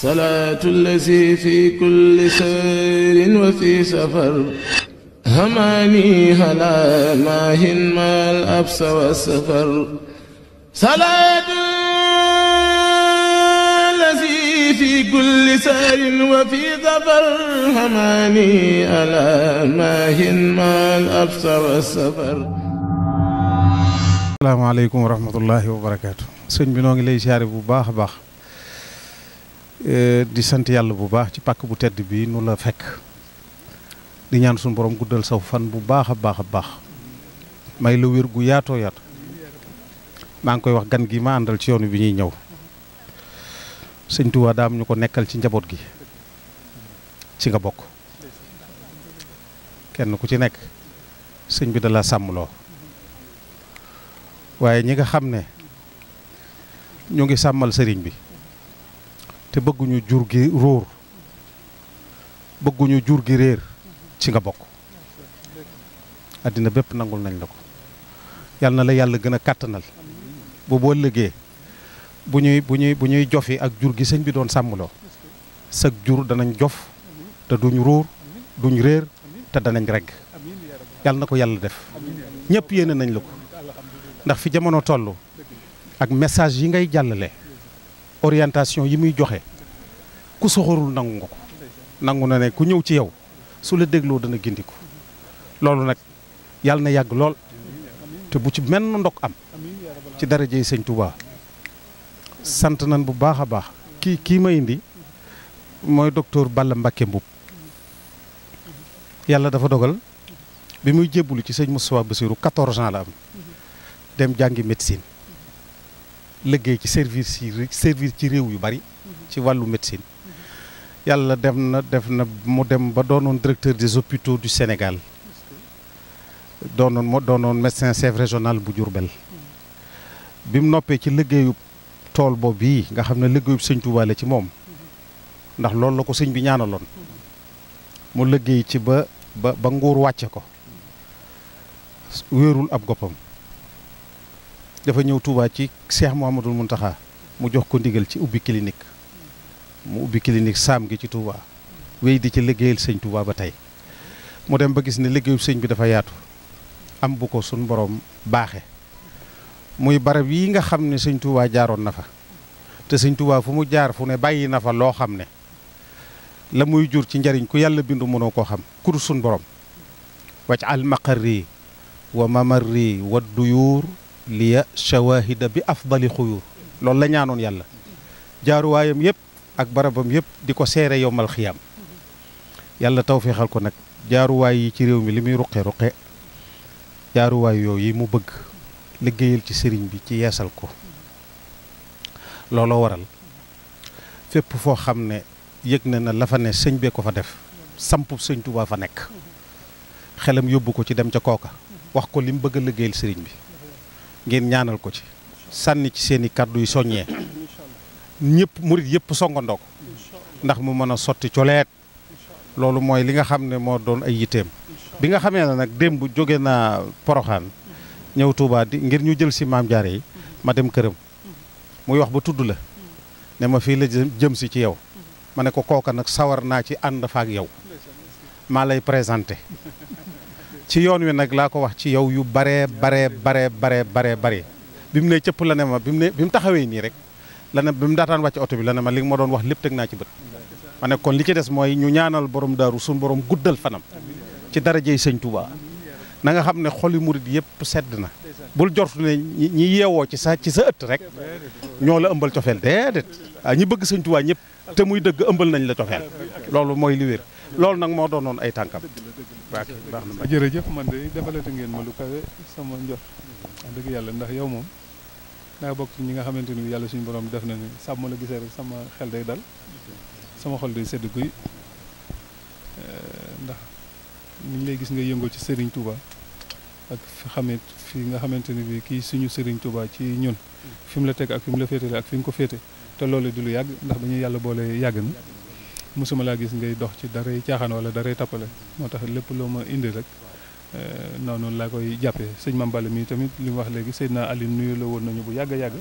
salaatu allazi fi kulli sayrin wa fi safar hamaani halaa maahin maal absa wa safar salaatu allazi fi kulli sayrin wa fi safar hamaani halaa maahin maal absa wa safar. asalaamaaleykum wa rahmatullahi wa barakaatu. sëñ bi noo ngi lay siyaare bu baax a baax di sant yàlla bu baax ci pàkk bu tedd bi nu la fekk di ñaan suñu borom guddal saw fan bu baax a baax a baax may la wér gu yaatoo yaatu maa ngi koy wax gan gi ma àndal ci yoon bi ñuy ñëw sëñ Tuubaa daam ñu ko nekkal ci njaboot gi ci nga bokk kenn ku ci nekk sëñ bi da la sàmmloo waaye ñi nga xam ne ñu ngi sàmmal sëriñ bi te bëgguñu jur gi róor bëgguñu jur gi réer ci nga bokk àddina bépp nangul nañ la ko yal na la yàlla gën a kàttanal boo ëllëgee bu ñuy jofi ak jur gi sëñ bi doon sàmmloo sag jur danañ jof te duñ róor duñ réer te danañ regg yal na ko yàlla def ñëpp yéene nañ la ko ndax fi jamono toll ak message yi ngay jàllale orientation yi muy joxe ku soxorul nangu nga ko nangu na ne ku ñëw ci yow su la dégloo dana gindiku loolu nag yàlla na yàgg lool te bu ci menn ndok am ci darajey sëñ Touba sant nañ bu baax a baax kii ma indi mooy docteur Balla Mbacké Mboup yàlla dafa dogal bi muy jébbulu ci sëñ Moustapha Bassirou 14 ans la am dem jàngi médecine liggéey ci servir ci réew yu bari ci wàllu médecine yàlla def na mu dem ba doonoon directeur des hôpitaux du Sénégal doonoon médecin chef régional bu Diourbel bi mu noppee ci liggéeyu tool boobu bii nga xam ne liggéeyu sëñ Touba la ci moom ndax loolu la ko sëñ bi ñaanaloon mu liggéey ci ba nguur wàcce ko wéerul ab goppam dafa ñëw Touba ci Cheikh Mouhamadoul Mountakha mu jox ko ndigal ci ubbi clinique mu ubbi clinique saam gi ci Touba wéy di ci liggéeyal sëñ Touba ba tey mu dem ba gis ne liggéeyu sëñ bi dafa yaatu am bu ko suñ borom baaxe muy barab yi nga xam ne sëñ Touba jaaroon na fa te sëñ Touba fu mu jaar fu ne bàyyi na fa loo xam ne la muy jur ci njariñ ku yàlla bindu mënoo koo xam kur suñ borom wacc al maqarri wa mamarri wa duyuur liya shawahida bi afdali xuyuur loolu la ñaanoon yàlla jaaruwaayam yëpp ak barabam yëpp di ko seere yowmal xiyaam yàlla tawféexal ko nag jaaruwaay yi ci réew mi li muy ruqe jaaruwaay yooyu yi mu bëgg liggéeyal ci sëriñ bi ci yeesal ko looloo waral fépp foo xam ne yëg na la fa ne sëñ bee ko fa def sampu sëñ Tuubaa fa nekk xelam yóbbu ko ci dem ca kooka wax ko li mu bëgg a liggéeyal sëriñ bi ngeen ñaanal ko ci sànni ci seeni kàddu yu soññee ñëpp murit yëpp songandoo ko ndax mu mën a sotti coleet loolu mooy li nga xam ne moo doon ay yitteem bi nga xamee ne nag démb jóge naa Poroxaan ñëw Touba ngir ñu jël si maam Jaara yi ma dem këram muy wax ba tudd la ne ma fii la jëm si ci yow ma ne ko kooka nag sawar naa ci ànd fa ak yow maa lay présenté ci yoon wi nag laa ko wax ci yow yu bare bi mu ne cëpp la ne ma bi mu taxawee nii rek la ne bi mu daataan wàcc oto bi la ne ma li nga ma doon wax lépp teg naa ci bët ma ne kon li ci des mooy ñu ñaanal borom daaru suñu borom guddal fanam ci darajey sëñ Touba na nga xam ne xoli murit yëpp sedd na bul jortu ne ñi yeewoo ci sa ëtt rek ñoo la ëmbal cofeel déedéet ñi bëgg sëñ Touba ñëpp te muy dëgg ëmbal nañ la cofeel loolu mooy li wér loolu nag moo doonoon ay tànkam baax na jërëjëf man de defalati ngeen ma lu kawe sama njot wax dëgg yàlla ndax yow moom naa bokk ci ñi nga xamante ni yàlla suñu borom def na ni sàmm la gisee rek sama xel day dal sama xol day sedd guy ndax ni ñu lay gis nga yëngoo ci Serigne Touba ak fi nga xamante ni bi kii suñu Serigne Touba ci ñun fi mu la teg ak fi mu la féetale ak fi nga ko féete te loolu du lu yàgg ndax ba ñu yàlla boole yàgg na mosuma laa gis ngay dox ci daray caaxaan wala daray tappale moo tax lépp loo ma indi rek noonu laa koy jàppee sëñ Mame Balla mi tamit li mu wax léegi Seydina Ali nuyu la woon nañu bu yàgg a yàgg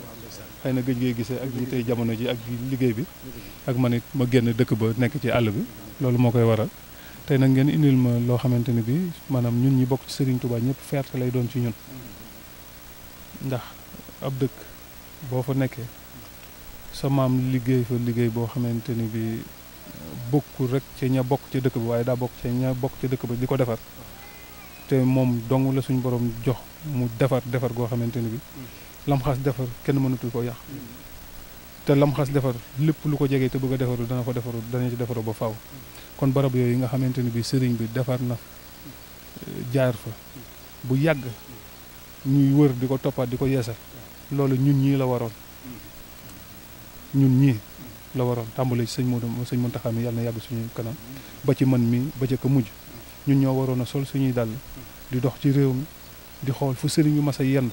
xëy na gëj ngay gisee ak ñi tey jamono ji ak liggéey bi ak man it ma génn dëkk ba nekk ci àll bi loolu moo koy waral tey nag ngeen indil ma loo xamante ni bi maanaam ñun ñi bokk ci Serigne Touba ñëpp fierté lay doon ci ñun ndax ab dëkk boo fa nekkee sa maam liggéey fa liggéey boo xamante ni bi bokkul rek ci ña bokk ci dëkk ba waaye daa bokk ci ña bokk ci dëkk ba di ko defar te moom dong la suñu borom jox mu defar goo xamante ni bi lam xas defar kenn mënatu ko yàq te lam xas defar lépp lu ko jegee te bëgg a defaru dana ko defaru dana ci defaru ba faaw kon barab yooyu nga xamante ni bi sëriñ bi defar na jaar fa bu yàgg ñuy wër di ko toppaat di ko yeesal loolu ñun ñii la waroon tàmbale ci sëñ Mountakha mi yàlla na yàgg suñu kanam ba ci man mi ba ca ka mujj ñun ñoo waroon a sol suñuy dàll di dox ci réew mi di xool fu sëriñ bi mas a yend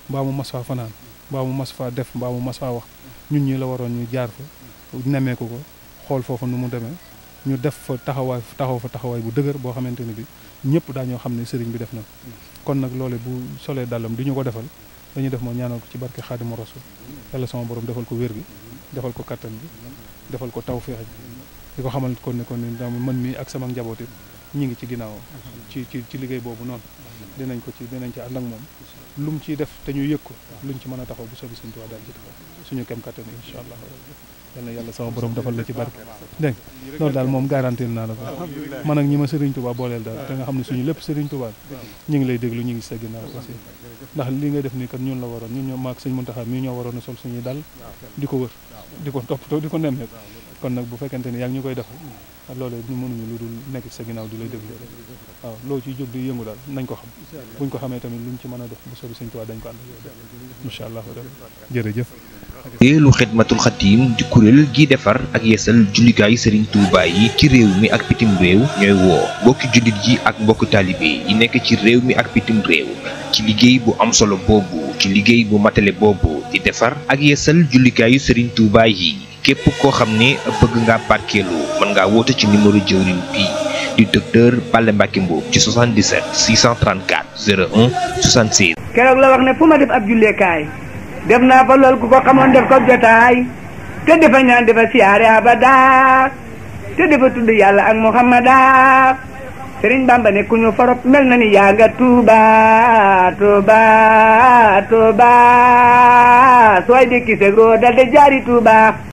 mbaa mu mas faa fanaan mbaa mu mas faa def mbaa mu mas faa wax ñun ñii la waroon ñu jaar fa nemmeeku ko xool foofu nu mu demee ñu def fa taxawaay bu dëgër boo xamante ni bi ñëpp daañoo xam ne sëriñ bi def na ko kon nag loole bu solee dàllam di ñu ko defal dañuy def moo ñaanal ko ci barke Xaadimu Rasuul yàlla sama borom defal ko wér gi defal ko kattan bi defal ko tawfeex bi di ko xamal kon ne man mi ak sama njaboot it ñi ngi ci ginnaawam ci liggéey boobu noonu dinañ ci ànd ak moom lu mu ciy def te ñu yëg ko luñ ci mën a taxaw bu soobee Sëriñ Tuubaa daal ci taxaw suñu kem kattan incha allah yal na yàlla sama borom defal la ci barke dégg loolu daal moom garanti naa la ko man ak ñi ma Sëriñ Tuubaa booleel daal te nga xam ne suñu lépp Sëriñ Tuubaa ñu ngi lay déglu ñu ngi sa ginnaaw aussi ndax li ngay def nii kat ñun la waroon ñun ñoo maak Sëñ Mountakha mii ñoo waroon a sol suñuy dal di ko wër di ko toppatoo di ko nemmeek kon nag bu fekkente ni yaa ngi ñu koy defal loolu ñu mënuñu lu dul nekk ci sa ginnaaw di lay déglu waaw loo ciy jóg di yëngu daal nañ ko xam buñ ko xamee tamit luñ ci mën a def bu soobee Sëñ Tuubaa dañ ko ànd incha allah jërëjëf lu Xidmatul Xadim di kuréel gi defar ak yeesal jullikaayu Serigne Touba yi ci réew mi ak bitim réew ñooy woo mbokki jullit yi ak mbokki taalibe yi nekk ci réew mi ak bitim réew ci liggéey bu am solo boobu ci liggéey bu matale boobu di defar ak yeesal jullikaayu Serigne Touba yi képp koo xam ne bëgg ngaa barkeelu mën ngaa woote ci numéro jëwriñ bi di docteur Balla Mbacké Mboup ci 77 634 01 66. keroog la wax ne fu ma def ab julleekaay def naa fa lool ku ko xamoon def ko jotaay te defa ñaan defa siyaare abada te defa tudd yàlla ak Muhammada Sëriñ Bamba ne ku ñu forop mel na ni yaa nga Tuuba Tuuba Tuuba sooy dikki segro dal de jaari Tuuba